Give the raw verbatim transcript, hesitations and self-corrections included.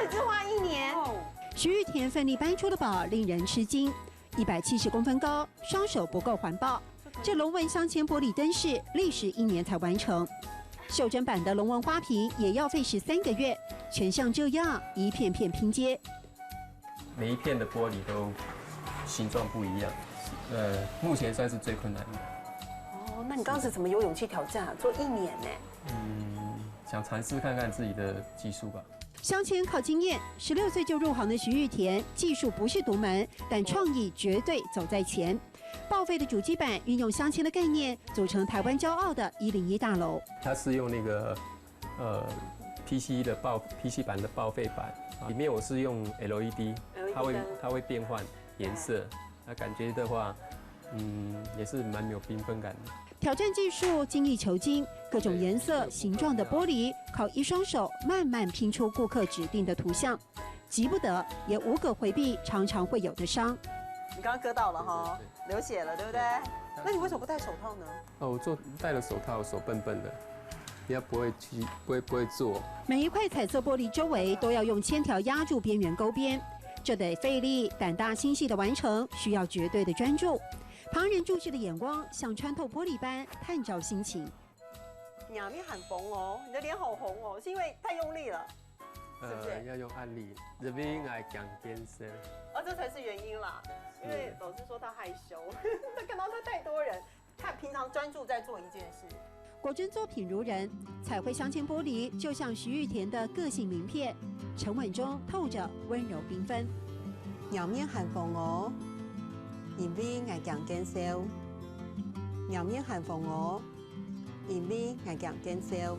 只花一年。哦，徐玉田奋力搬出的宝令人吃惊，一百七十公分高，双手不够环抱。这龙纹镶嵌玻璃灯饰历时一年才完成，袖珍版的龙纹花瓶也要费时三个月，全像这样一片片拼接。每一片的玻璃都形状不一样，呃，目前算是最困难的。哦，那你当时怎么有勇气挑战啊？做一年呢？嗯，想尝试看看自己的技术吧。镶嵌靠经验，十六岁就入行的徐玉田，技术不是独门，但创意绝对走在前。报废的主机板运用镶嵌的概念，组成台湾骄傲的一零一大楼。它是用那个呃 P C 的报 P C 板的报废板，啊，里面我是用 LED，LED 它会它会变换颜色，那感觉的话，嗯，也是蛮有缤纷感的。挑战技术，精益求精，各种颜色、形状的玻璃，靠一双手慢慢拼出顾客指定的图像，急不得，也无可回避常常会有的伤。你刚刚割到了哈，流血了，对不对？那你为什么不戴手套呢？哦，我做戴了手套，手笨笨的，比较不会去不会不会做。每一块彩色玻璃周围都要用签条压住边缘勾边，这得费力、胆大心细的完成，需要绝对的专注。旁人注视的眼光像穿透玻璃般探照心情。你面很红哦，你的脸好红哦，是因为太用力了，是不是？呃，要用按力，lebih ngai kiang genser。哦，这才是原因啦，因为老师说他害羞，他看到他太多人，他平常专注在做一件事。果真作品如人，彩绘镶嵌玻璃就像徐玉田的个性名片，沉稳中透着温柔缤纷。面很红哦，lebih ngai kiang genser。面很红哦，lebih ngai kiang genser。